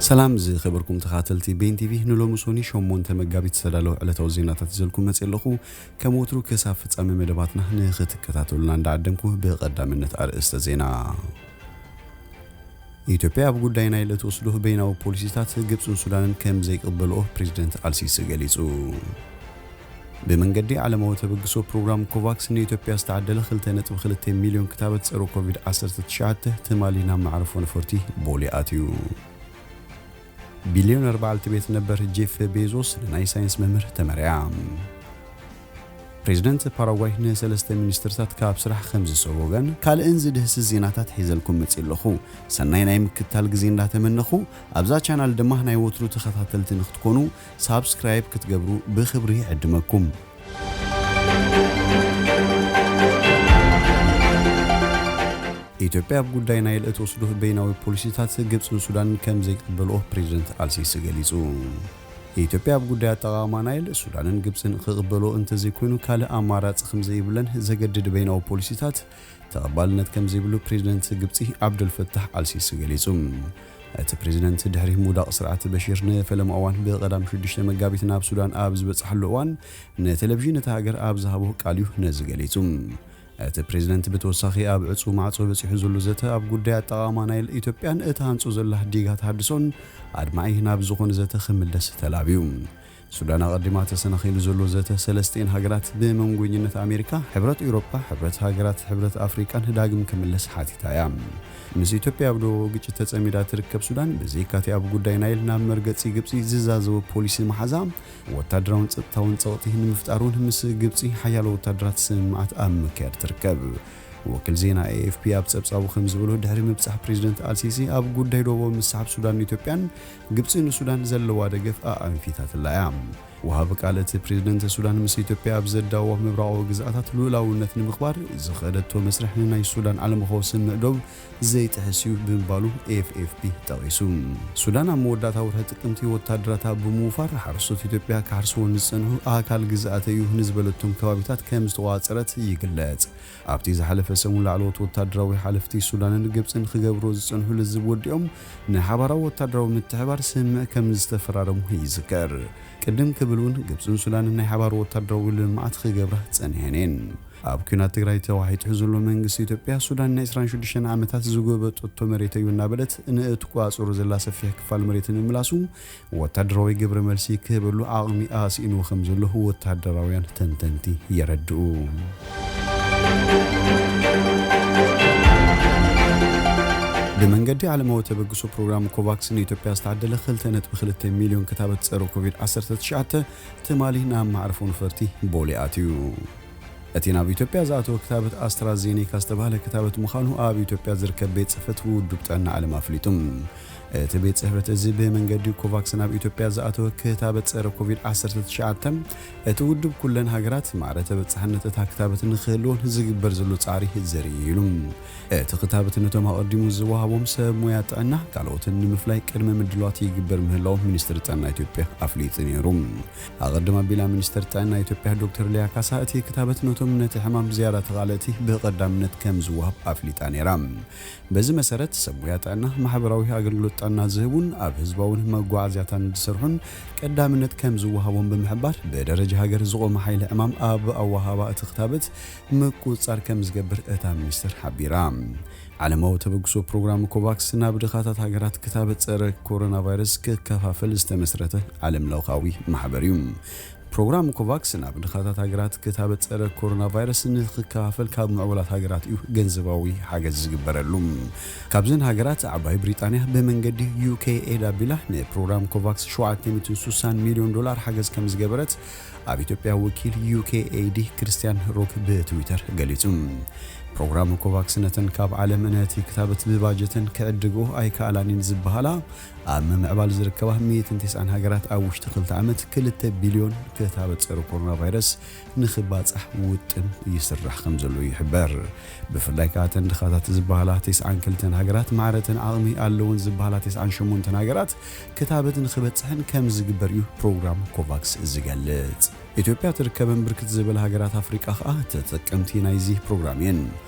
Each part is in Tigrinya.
ሰላም ዝኸበርኩም ተኻተልቲ ቤን ቲቪ፣ ንሎሚ ሶኒ ሸሞንተ መጋቢት ዝተዳለወ ዕለታዊ ዜናታት ይዘልኩም መጽእ ኣለኹ። ከም ወትሩ ክሳብ ፍጻሜ መደባትና ንኽትከታተሉና እንዳዓደምኩ ብቐዳምነት ኣርእስተ ዜና። ኢትዮጵያ ኣብ ጉዳይ ናይል እትወስዶ በይናዊ ፖሊሲታት ግብጽን ሱዳንን ከም ዘይቅበልኦ ፕሬዚደንት ኣልሲሲ ገሊጹ። ብመንገዲ ዓለማዊ ተበግሶ ፕሮግራም ኮቫክስ ንኢትዮጵያ ዝተዓደለ ክልተ ነጥቢ ክልተ ሚልዮን ክታበት ጸረ ኮቪድ ዓሰርተ ትሽዓተ ትማሊ ናብ መዕረፎ ነፈርቲ ቦሌ ኣትዩ። ቢልዮነር በዓልቲ ቤት ነበር ጄፍ ቤዞስ ንናይ ሳይንስ መምህር ተመርያ። ፕሬዚደንት ፓራጓይ ንሰለስተ ሚኒስትርታት ካብ ስራሕ ከም ዝሰጎገን ካልእን ዝድህስስ ዜናታት ሒዘልኩም መጽእ ኣለኹ። ሰናይ ናይ ምክትታል ግዜ እንዳተመነኹ፣ ኣብዛ ቻናል ድማ ናይ ወትሩ ተኸታተልቲ ንክትኮኑ ሳብስክራይብ ክትገብሩ ብኽብሪ ይዕድመኩም። ኢትዮጵያ ኣብ ጉዳይ ናይል እትወስዶ በይናዊ ፖሊሲታት ግብጽን ሱዳንን ከም ዘይቅበልኦ ፕሬዚደንት ኣልሲሲ ገሊጹ። ኢትዮጵያ ኣብ ጉዳይ ኣጠቓቕማ ናይል ሱዳንን ግብጽን ክቕበልኦ እንተዘይኮይኑ ካልእ ኣማራጺ ከም ዘይብለን ዘገድድ በይናዊ ፖሊሲታት ተቐባልነት ከም ዘይብሉ ፕሬዚደንት ግብጺ ዓብደልፈታሕ ኣልሲሲ ገሊጹ። እቲ ፕሬዚደንት ድሕሪ ምውዳቕ ስርዓት በሺር ንፈለማ እዋን ብቐዳም ሽዱሽተ መጋቢት ናብ ሱዳን ኣብ ዝበጽሓሉ እዋን ንቴሌቪዥን እታ ሃገር ኣብ ዝሃቦ ቃል እዩ ነዚ ገሊጹ። እቲ ፕሬዚደንት ብተወሳኺ ኣብ ዕጹው ማዕጾ በጺሑ ዘሎ ዘተ ኣብ ጉዳይ ኣጠቓቕማ ናይል ኢትዮጵያን እትሃንጾ ዘላ ዲጋ ተሃድሶን ኣድማዒ ናብ ዝኾነ ዘተ ክምለስ ተላብዩ። ሱዳን ኣቐዲማ ተሰናኺሉ ዘሎ ዘተ ሰለስቲኤን ሃገራት ብመንጎኝነት ኣሜሪካ፣ ሕብረት ኤውሮጳ፣ ሕብረት ሃገራት ሕብረት ኣፍሪቃን ዳግም ክምለስ ሓቲታ እያ። ምስ ኢትዮጵያ ኣብ ደቡባዊ ግጭት ተጸሚዳ ትርከብ ሱዳን፣ ብዘይካቲ ኣብ ጉዳይ ናይል ናብ መርገጺ ግብጺ ዝዛዘወ ፖሊሲ መሓዛ፣ ወታደራውን ጸጥታውን ጸቕጢ ንምፍጣር እውን ምስ ግብጺ ሓያሎ ወታደራት ስምምዓት ኣብ ምክያድ ትርከብ። ወኪል ዜና ኤ ኤፍ ፒ ኣብ ጸብጻቡ ከም ዝበሎ፣ ድሕሪ ምብጻሕ ፕሬዚደንት ኣልሲሲ ኣብ ጉዳይ ደቡባዊ ምስሓብ ሱዳንን ኢትዮጵያን፣ ግብጺ ንሱዳን ዘለዋ ደገፍ ኣኣንፊታትላ እያ። ወሃቢ ቃል እቲ ፕሬዚደንት፣ ሱዳን ምስ ኢትዮጵያ ኣብ ዘዳወ ምብራቓዊ ግዝኣታት ልኡላውነት ንምኽባር ዝኸደቶ መስርሕ ንናይ ሱዳን ዓለምለኻዊ ስምምዕ ዶብ ዘይጥሕስ እዩ ብምባሉ ኤፍ ኤፍ ፒ ጠቒሱ። ሱዳን ኣብ መወዳእታ ወርሒ ጥቅምቲ ወታደራታ ብምውፋር ሓረስቶት ኢትዮጵያ ክሓርስዎ ንዝጸንሑ ኣካል ግዝኣተይ እዩ ንዝበለቶም ከባቢታት ከም ዝተቖጻጸረት ይግለጽ። ኣብቲ ዝሓለፈ ሰሙን ላዕለዎት ወታደራዊ ሓለፍቲ ሱዳንን ግብጽን ክገብርዎ ዝጸንሑ ልዝብ ወዲኦም ንሓባራዊ ወታደራዊ ምትሕባር ስምምዕ ከም ዝተፈራረሙ ይዝከር። ቅድም ክብል እውን ግብጽን ሱዳንን ናይ ሓባር ወታደራዊ ልምዓት ክገብራ ጸኒሐን እየን። ኣብ ኲናት ትግራይ ተዋሒጡ ዘሎ መንግስቲ ኢትዮጵያ፣ ሱዳን ናይ ዕስራን ሽዱሽተን ዓመታት ዝጎበጠቶ መሬተይ እዩ እናበለት ንእትቆጻጸሮ ዘላ ሰፊሕ ክፋል መሬት ንምምላሱ ወታደራዊ ግብረ መልሲ ክህበሉ ዓቕሚ ኣስኢንዎ ከም ዘሎ ወታደራውያን ተንተንቲ የረድኡ። ብመንገዲ ዓለማዊ ተበግሶ ፕሮግራም ኮቫክስ ንኢትዮጵያ ዝተዓደለ ክልተ ነጥቢ ክልተ ሚልዮን ክታበት ጸረ ኮቪድ ዓሰርተ ትሽዓተ ትማሊ ናብ መዕርፎ ነፈርቲ ቦሌ ኣትዩ። እቲ ናብ ኢትዮጵያ ዝኣተወ ክታበት ኣስትራዜኔካ ዝተባህለ ክታበት ምዃኑ ኣብ ኢትዮጵያ ዝርከብ ቤት ጽሕፈት ውድብ ጥዕና ዓለም ኣፍሊጡ። እቲ ቤት ጽሕፈት እዚ ብመንገዲ ኮቫክስ ናብ ኢትዮጵያ ዝኣተወ ክታበት ጸረ ኮቪድ ዓሰርተ ትሽዓተ፣ እቲ ውድብ ኩለን ሃገራት ማዕረ ተበጻሕነት እታ ክታበት ንክህልወን ዝግበር ዘሎ ጻዕሪ ዘርኢ እዩ ኢሉ። እቲ ክታበት ነቶም ኣቐዲሙ ዝወሃቦም ሰብ ሞያ ጥዕና ካልኦትን ንምፍላይ ቅድመ ምድላዋት ይግበር ምህላዉ ሚኒስትሪ ጥዕና ኢትዮጵያ ኣፍሊጡ ነይሩ። ኣቐድም ኣቢላ ሚኒስትር ጥዕና ኢትዮጵያ ዶክተር ሊያ ካሳ፣ እቲ ክታበት ነቶም ነቲ ሕማም ዝያዳ ተቓለእቲ ብቐዳምነት ከም ዝወሃብ ኣፍሊጣ ነይራ። በዚ መሰረት ሰብ ሞያ ጥዕና፣ ማሕበራዊ ኣገልግሎት ጥዕና ዝህቡን ኣብ ህዝባውን መጓዓዝያታን ዝሰርሑን ቀዳምነት ከም ዝወሃቦም ብምሕባር፣ ብደረጃ ሃገር ዝቖመ ሓይሊ ዕማም ኣብ ኣወሃባ እቲ ክታበት ምቁጽጻር ከም ዝገብር እታ ሚኒስትር ሓቢራ። ዓለማዊ ተበግሶ ፕሮግራም ኮቫክስ ናብ ድኻታት ሃገራት ክታበት ጸረ ኮሮና ቫይረስ ክከፋፈል ዝተመስረተ ዓለም ለኻዊ ማሕበር እዩ። ፕሮግራም ኮቫክስ ናብ ድኻታት ሃገራት ክታበት ጸረ ኮሮና ቫይረስ ንክከፋፈል ካብ ምዕቡላት ሃገራት እዩ ገንዘባዊ ሓገዝ ዝግበረሉ። ካብዘን ሃገራት ዓባይ ብሪጣንያ ብመንገዲ ዩ ኬ ኤድ ኣቢላ ንፕሮግራም ኮቫክስ ሸውዓተ ሚእትን ስሳን ሚልዮን ዶላር ሓገዝ ከም ዝገበረት ኣብ ኢትዮጵያ ወኪል ዩ ኬ ኤ ዲ ክርስቲያን ሮክ ብትዊተር ገሊጹ። ፕሮግራም ኮቫክስ ነተን ካብ ዓለም ነቲ ክታበት ብባጀተን ክዕድግኦ ኣይከኣላን እየን ዝበሃላ ኣብ ምምዕባል ዝርከባ ሚእትን ተስዓን ሃገራት ኣብ ውሽጢ ክልተ ዓመት ክልተ ቢልዮን ክታበት ጸረ ኮሮና ቫይረስ ንኽባጻሕ ውጥን ይስራሕ ከም ዘሎ ይሕበር። ብፍላይ ከኣ እተን ድኻታት ዝበሃላ ተስዓን ክልተን ሃገራት ማዕረተን ዓቕሚ ኣለወን ዝበሃላ ተስዓን ሸሞንተን ሃገራት ክታበት ንኽበጽሐን ከም ዝግበር እዩ ፕሮግራም ኮቫክስ ዝገልጽ። ኢትዮጵያ ትርከበን ብርክት ዝበላ ሃገራት ኣፍሪቃ ከኣ ተጠቀምቲ ናይዚ ፕሮግራም እየን።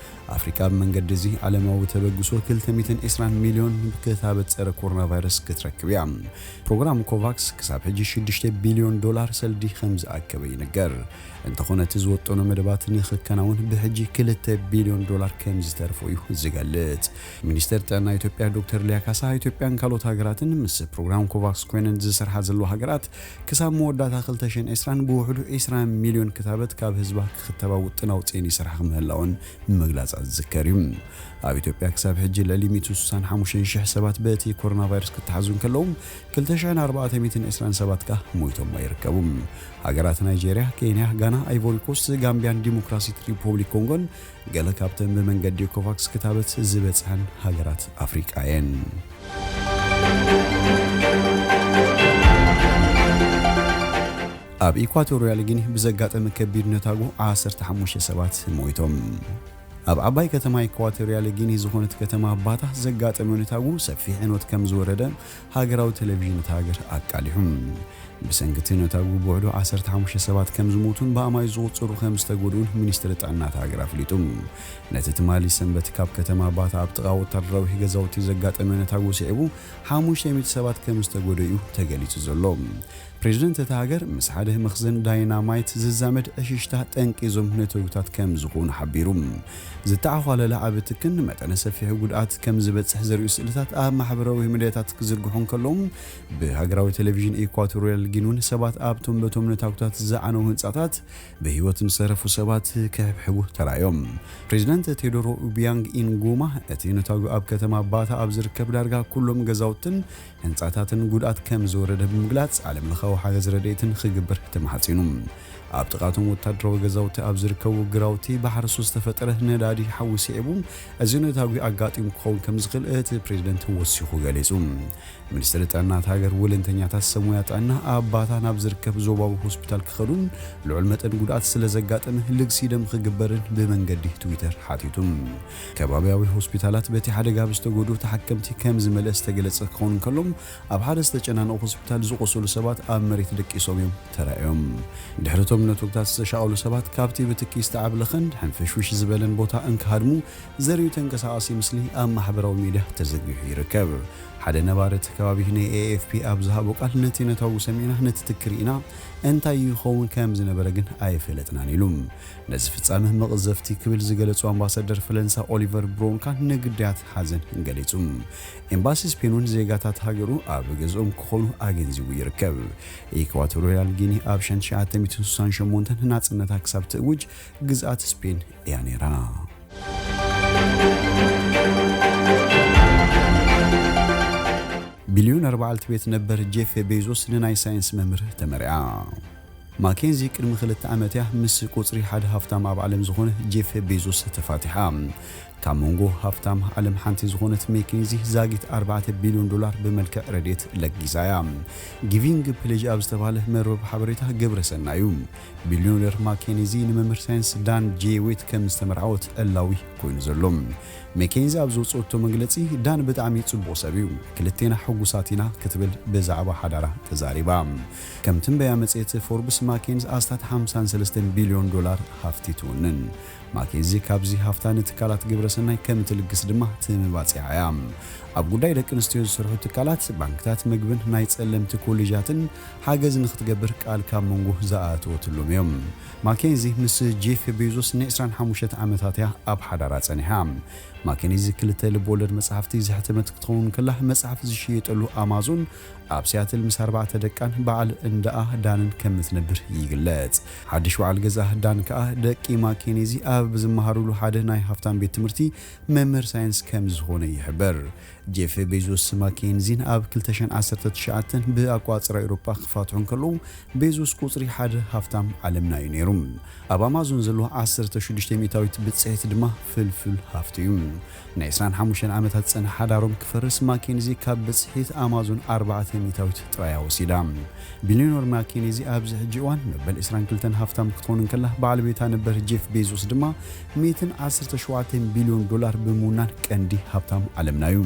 ኣፍሪቃ ብመንገዲ እዚ ዓለማዊ ተበግሶ ክልተ ሚእትን ዕስራን ሚልዮን ክታበት ጸረ ኮሮና ቫይረስ ክትረክብ እያ። ፕሮግራም ኮቫክስ ክሳብ ሕጂ ሽዱሽተ ቢልዮን ዶላር ሰልዲ ከም ዝኣከበ ይንገር። እንተኾነ እቲ ዝወጠኖ መደባት ንኽከናውን ብሕጂ ክልተ ቢልዮን ዶላር ከም ዝተርፎ እዩ ዝገልጽ። ሚኒስተር ጥዕና ኢትዮጵያ ዶክተር ሊያ ካሳ፣ ኢትዮጵያን ካልኦት ሃገራትን ምስ ፕሮግራም ኮቫክስ ኮይነን ዝሰርሓ ዘለዋ ሃገራት ክሳብ መወዳእታ ክልተ ሽሕን ዕስራን ብውሕዱ ዕስራ ሚልዮን ክታበት ካብ ህዝባ ክኽተባ ውጥን ኣውጺኤን ይሰርሓ ምህላወን ምግላጻ ዝዝከር እዩ። ኣብ ኢትዮጵያ ክሳብ ሕጂ ልዕሊ ሚእትን ስሳን ሓሙሽተን ሽሕ ሰባት በቲ ኮሮና ቫይረስ ክተሓዙ እንከለዉ፣ ክልተ ሽሕን ኣርባዕተ ሚእትን ዕስራን ሰባት ከኣ ሞይቶም ይርከቡ። ሃገራት ናይጄርያ፣ ኬንያ፣ ጋና፣ ኣይቮሪ ኮስት፣ ጋምቢያን ዲሞክራሲት ሪፖብሊክ ኮንጎን ገለ ካብተን ብመንገዲ ኮቫክስ ክታበት ዝበጽሐን ሃገራት ኣፍሪቃ እየን። ኣብ ኢኳቶርያል ጊኒ ብዘጋጠመ ከቢድ ነታጉ ዓሰርተ ሓሙሽተ ሰባት ሞይቶም። ኣብ ዓባይ ከተማ ኢኳቶርያል ጊኒ ዝኾነት ከተማ ባታ ዘጋጠመ ነታጉ ሰፊሕ ዕንወት ከም ዝወረደ ሃገራዊ ቴሌቪዥን እታ ሃገር ኣቃሊሑ። ብሰንኪ እቲ ነታጉ ብውሕዱ ዓሰርተ ሓሙሽተ ሰባት ከም ዝሞቱን ብኣማይ ዝቑጸሩ ከም ዝተጎድኡን ሚኒስትሪ ጥዕና እታ ሃገር ኣፍሊጡ። ነቲ ትማሊ ሰንበት ካብ ከተማ ባታ ኣብ ጥቓ ወታደራዊ ገዛውቲ ዘጋጠመ ነታጉ ስዒቡ ሓሙሽተ ሚእቲ ሰባት ከም ዝተጎድኡ እዩ ተገሊጹ ዘሎ። ፕሬዚደንት እታ ሃገር ምስ ሓደ መኽዘን ዳይናማይት ዝዛመድ ዕሽሽታ ጠንቂ እዞም ነተጉታት ከም ዝኾኑ ሓቢሩ። ዝተዓዃለለ ዓቢ ትክን መጠነ ሰፊሕ ጉድኣት ከም ዝበጽሕ ዘርእዩ ስእልታት ኣብ ማሕበራዊ ሚድያታት ክዝርግሑ እንከለዉ፣ ብሃገራዊ ቴሌቪዥን ኢኳቶርያል ጊኒ እውን ሰባት ኣብቶም በቶም ነታጉታት ዝዓነዉ ህንጻታት ብህይወት ንዝተረፉ ሰባት ክሕብሕቡ ተራእዮም። ፕሬዚደንት ቴዶሮ ኦቢያንግ ኢንጉማ እቲ ነታጉ ኣብ ከተማ ባታ ኣብ ዝርከብ ዳርጋ ኩሎም ገዛውትን ህንጻታትን ጉድኣት ከም ዝወረደ ብምግላጽ፣ ዓለም ለኻዊ ሓገዝ ረድኤትን ክግበር ተማሕጺኑ። ኣብ ጥቓቶም ወታደራዊ ገዛውቲ ኣብ ዝርከቡ ግራውቲ ብሓረስቶት ዝተፈጠረ ነዳዲ ሓዊ ስዒቡ፣ እዚ ነታጒ ኣጋጢሙ ክኸውን ከም ዝኽእል እቲ ፕሬዚደንት ወሲኹ ገሊጹ። ሚኒስትሪ ጥዕና እታ ሃገር ወለንተኛታት ሰብ ሞያ ጥዕና ኣብ ባታ ናብ ዝርከብ ዞባዊ ሆስፒታል ክኸዱን ልዑል መጠን ጉድኣት ስለ ዘጋጠመ ልግሲ ደም ክግበርን ብመንገዲ ትዊተር ሓቲቱ። ከባብያዊ ሆስፒታላት በቲ ሓደጋ ብዝተጎድኡ ተሓከምቲ ከም ዝመልአ ዝተገለጸ ክኸውን እንከሎ፣ ኣብ ሓደ ዝተጨናነቑ ሆስፒታል ዝቖሰሉ ሰባት ኣብ መሬት ደቂሶም እዮም ተራእዮም። ድሕሪ እቶም ነቶግታት ዝተሻቐሉ ሰባት ካብቲ ብትኪ ዝተዓብለኸን ሕንፍሽፍሽ ዝበለን ቦታ እንክሃድሙ ዘርእዩ ተንቀሳቓሲ ምስሊ ኣብ ማሕበራዊ ሚድያ ተዘርጊሑ ይርከብ። ሓደ ነባሪ እቲ ከባቢ ንኤኤፍፒ ኣብ ዝሃቦ ቃል፣ "ነቲ ነታጉ ሰሚዕና ነቲ ትኪ ርኢና እንታይ ይኸውን ከም ዝነበረ ግን ኣይፈለጥናን" ኢሉ። ነዚ ፍጻመ መቕዘፍቲ ክብል ዝገለጹ ኣምባሳደር ፈረንሳ ኦሊቨር ብሮንካ ንግዳያት ሓዘን ገሊጹ። ኤምባሲ ስፔን እውን ዜጋታት ሃገሩ ኣብ ገዝኦም ክኾኑ ኣገንዚቡ ይርከብ። ኢኳቶርያል ጊኒ ኣብ ሸንሸዓተ ሚእትን ስሳን ሸሞንተን ናጽነታ ክሳብ ትእውጅ ግዝኣት ስፔን እያ ነይራ። ቢልዮነር በዓልቲ ቤት ነበር ጄፍ ቤዞስ ንናይ ሳይንስ መምህር ተመርዓ። ማኬንዚ ቅድሚ ክልተ ዓመት እያ ምስ ቁጽሪ ሓደ ሃፍታም ኣብ ዓለም ዝኾነ ጄፍ ቤዞስ ተፋቲሓ። ካብ መንጎ ሃፍታም ዓለም ሓንቲ ዝኾነት ሜኬንዚ ዛጊት ኣርባዕተ ቢልዮን ዶላር ብመልክዕ ረድኤት ለጊሳ እያ። ጊቪንግ ፕሌጅ ኣብ ዝተባህለ መርበብ ሓበሬታ ግብረ ሰናይ እዩ። ቢልዮነር ማኬንዚ ንመምህር ሳይንስ ዳን ጄ ዌት ከም ዝተመርዓወት ዕላዊ ኮይኑ ዘሎ። ሜኬንዚ ኣብ ዘውፅኦቶ መግለፂ፣ "ዳን ብጣዕሚ ፅቡቕ ሰብ እዩ፣ ክልቴና ሕጉሳት ኢና" ክትብል ብዛዕባ ሓዳራ ተዛሪባ። ከም ትንበያ መፅሄት ፎርብስ፣ ማኬንዚ ኣስታት ሓምሳን ሰለስተን ቢልዮን ዶላር ሃፍቲ ትውንን። ማኬንዚ ካብዚ ሃፍታ ንትካላት ግብረ ሰናይ ከም ትልግስ ድማ ትምባፂዓ እያ። ኣብ ጉዳይ ደቂ ኣንስትዮ ዝሰርሑ ትካላት፣ ባንክታት ምግብን ናይ ጸለምቲ ኮሌጃትን ሓገዝ ንክትገብር ቃል ካብ መንጎ ዝኣተወትሎም እዮም። ማኬንዚ ምስ ጄፍ ቤዞስ ንዕስራን ሓሙሽተ ዓመታት እያ ኣብ ሓዳራ ጸኒሓ። ማኬንዚ ክልተ ልብ ወለድ መጽሓፍቲ ዘሕተመት ክትኸውን ከላ፣ መጽሓፍ ዝሽየጠሉ ኣማዞን ኣብ ሲያትል ምስ ኣርባዕተ ደቃን በዓል እንዳኣ ዳንን ከም እትነብር ይግለጽ። ሓድሽ በዓል ገዛ ዳን ከኣ ደቂ ማኬንዚ ኣብ ዝመሃሩሉ ሓደ ናይ ሃፍታም ቤት ትምህርቲ መምህር ሳይንስ ከም ዝኾነ ይሕበር። ጄፍ ቤዞስ ማኬንዚን ኣብ ክልተ ሽሕን ዓሰርተ ትሽዓተን ብኣቋጽራ ኤውሮጳ ክፋትሑ እንከለዉ፣ ቤዞስ ቁጽሪ ሓደ ሃፍታም ዓለምና እዩ ነይሩ። ኣብ ኣማዞን ዘለዎ ዓሰርተ ሽዱሽተ ሚእታዊት ብጽሒት ድማ ፍልፍል ሃፍቲ እዩ። ናይ ዕስራን ሓሙሽተን ዓመታት ዝጸንሐ ሓዳሮም ክፈርስ ማኬንዚ ካብ ብጽሒት ኣማዞን ኣርባዕተ ሚእታዊት ጥራይ እያ ወሲዳ። ቢልዮነር ማኬንዚ ኣብዚ ሕጂ እዋን መበል ዕስራን ክልተን ሃፍታም ክትኮን እንከላ፣ በዓል ቤታ ነበር ጄፍ ቤዞስ ድማ ሚእትን ዓሰርተ ሸውዓተን ቢልዮን ዶላር ብምውናን ቀንዲ ሃብታም ዓለምና እዩ።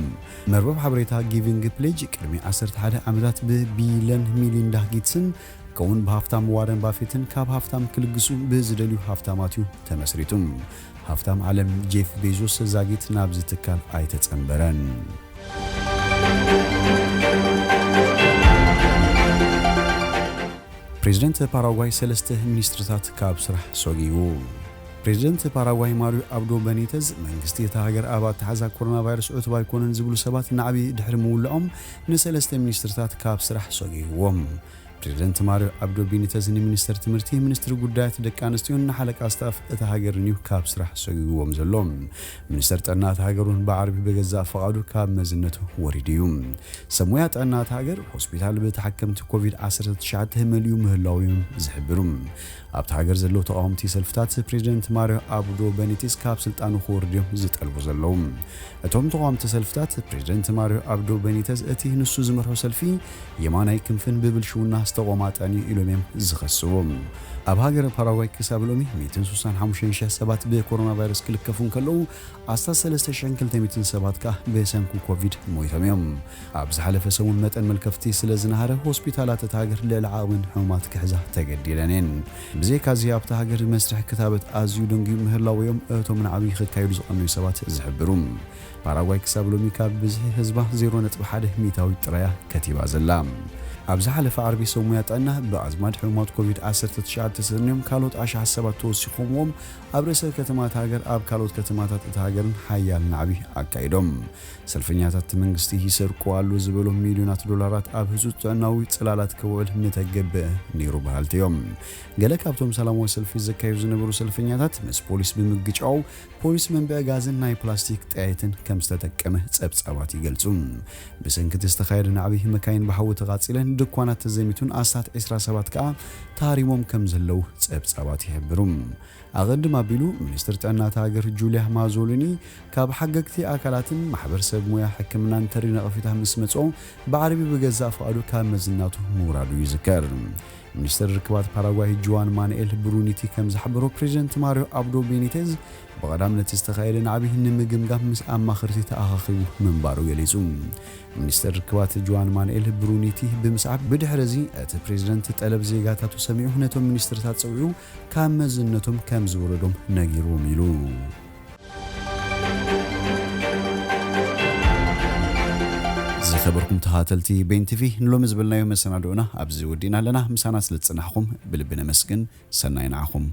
መርበብ ሓበሬታ ጊቪንግ ፕሌጅ ቅድሚ ዓሰርተ ሓደ ዓመታት ብቢለን ሚሊንዳ ጌትስን ከምኡውን ብሃፍታም ዋረን ባፌትን ካብ ሃፍታም ክልግሱ ብዝደልዩ ሃፍታማት እዩ ተመስሪቱ። ሃፍታም ዓለም ጄፍ ቤዞስ ዛጊት ናብዚ ትካል ኣይተጸንበረን። ፕሬዝደንት ፓራጓይ ሰለስተ ሚኒስትርታት ካብ ስራሕ ሰጉጉ። ፕሬዝደንት ፓራጓይ ማሪዮ ኣብዶ በኒተዝ መንግስቲ እታ ሃገር ኣብ ኣተሓዛ ኮሮና ቫይረስ ዕቱብ ኣይኮነን ዝብሉ ሰባት ናዕቢ ድሕሪ ምውልዖም ንሰለስተ ሚኒስትርታት ካብ ስራሕ ሰጉጉዎም። ፕሬዝደንት ማሪዮ ኣብዶ ቤኒተዝ ንሚኒስተር ትምህርቲ፣ ሚኒስትሪ ጉዳያት ደቂ ኣንስትዮን ንሓለቃ ስታፍ እታ ሃገርን እዩ ካብ ስራሕ ሰጉጉዎም ዘሎ። ሚኒስተር ጥዕና እታ ሃገር እውን ብዓርቢ ብገዛእ ፍቓዱ ካብ መዝነቱ ወሪዱ እዩ። ሰብ ሞያ ጥዕና እታ ሃገር ሆስፒታል ብተሓከምቲ ኮቪድ ዓሰርተ ትሽዓተ መሊኡ ምህላዉ እዮም ዝሕብሩ። ኣብታ ሃገር ዘለዉ ተቓወምቲ ሰልፍታት ፕሬዝደንት ማሪዮ ኣብዶ በኒቲስ ካብ ስልጣኑ ክወርድ እዮም ዝጠልቡ ዘለዉ። እቶም ተቓወምቲ ሰልፍታት ፕሬዝደንት ማሪዮ ኣብዶ በኒተዝ እቲ ንሱ ዝመርሖ ሰልፊ የማናይ ክንፍን ብብልሽውና ዝተቖማጠን እዩ ኢሎም እዮም ዝኸስዎ። ኣብ ሃገረ ፓራጓይ ክሳብ ሎሚ ሚእትን ስሳን ሓሙሽተን ሽሕ ሰባት ብኮሮና ቫይረስ ክልከፉ እንከለዉ ኣስታት ሰለስተ ሽሕን ክልተ ሚእትን ሰባት ከኣ ብሰንኩ ኮቪድ ሞይቶም እዮም። ኣብ ዝሓለፈ ሰሙን መጠን መልከፍቲ ስለ ዝነሃረ ሆስፒታላት እታ ሃገር ልዕሊ ዓቕመን ሕሙማት ክሕዛ ተገዲደን እየን። ብዘይካዚ ኣብታ ሃገር መስርሕ ክታበት ኣዝዩ ደንጊዩ ምህላዉ እዮም እቶም ናዕቢ ክካየዱ ዝቐነዩ ሰባት ዝሕብሩ። ፓራጓይ ክሳብ ሎሚ ካብ ብዝሒ ህዝባ ዜሮ ነጥቢ ሓደ ሚእታዊት ጥራያ ከቲባ ዘላ። ኣብ ዝሓለፈ ዓርቢ ሰብ ሞያ ጥዕና ብኣዝማድ ሕሙማት ኮቪድ ዓሰርተ ትሽዓተ ተሰንዮም ካልኦት ኣሽሓት ሰባት ተወሲኾምዎም ኣብ ርእሰ ከተማ እታ ሃገር ኣብ ካልኦት ከተማታት እታ ሃገርን ሓያል ናዕቢ ኣካይዶም። ሰልፈኛታት እቲ መንግስቲ ይሰርቁ ኣሎ ዝበሎም ሚልዮናት ዶላራት ኣብ ህጹጽ ጥዕናዊ ጽላላት ክውዕል ምተገብአ ነይሩ በሃልቲ እዮም። ገለ ካብቶም ሰላማዊ ሰልፊ ዘካይዱ ዝነበሩ ሰልፈኛታት ምስ ፖሊስ ብምግጫው ፖሊስ መንብዒ ጋዝን ናይ ፕላስቲክ ጠያይትን ከም ዝተጠቀመ ጸብጻባት ይገልጹ። ብሰንኪ እቲ ዝተኻየደ ናዕቢ መካይን ብሓዊ ተቓጺለን፣ ድኳናት ተዘሚቱን ኣስታት ዕስራ ሰባት ከኣ ተሃሪሞም ከም ዘለዉ ጸብጻባት ይሕብሩ። ኣቐድም ኣቢሉ ሚኒስትር ጥዕና እታ ሃገር ጁልያ ማዞሊኒ ካብ ሓገግቲ ኣካላትን ማሕበረሰብ ሞያ ሕክምናን ተሪር ነቐፌታ ምስ መጾ ብዓርቢ ብገዛእ ፍቓዱ ካብ መዝናቱ ምውራዱ ይዝከር። ሚኒስትር ርክባት ፓራጓይ ጁዋን ማኑኤል ብሩኒቲ ከም ዝሓበሮ ፕሬዚደንት ማሪዮ ኣብዶ ቤኒቴዝ ብቐዳም ነቲ ዝተኻየደ ናዕቢ ንምግምጋም ምስ ኣማኸርቲ ተኣኻኺቡ ምንባሩ ገሊጹ። ሚኒስትር ርክባት ጁዋን ማኑኤል ብሩኒቲ ብምስዓብ ብድሕሪ እዚ እቲ ፕሬዚደንት ጠለብ ዜጋታቱ ሰሚዑ ነቶም ሚኒስትርታት ጸዊዑ ካብ መዝነቶም ከም ዝወረዶም ነጊርዎም ኢሉ። ዝኸበርኩም ተኸታተልቲ ቤን ቲቪ ንሎሚ ዝበልናዮ መሰናድኦና ኣብዚ ወዲእና ኣለና። ምሳና ስለ ዝጸናሕኩም ብልቢ ነመስግን። ሰናይ ንዓኹም።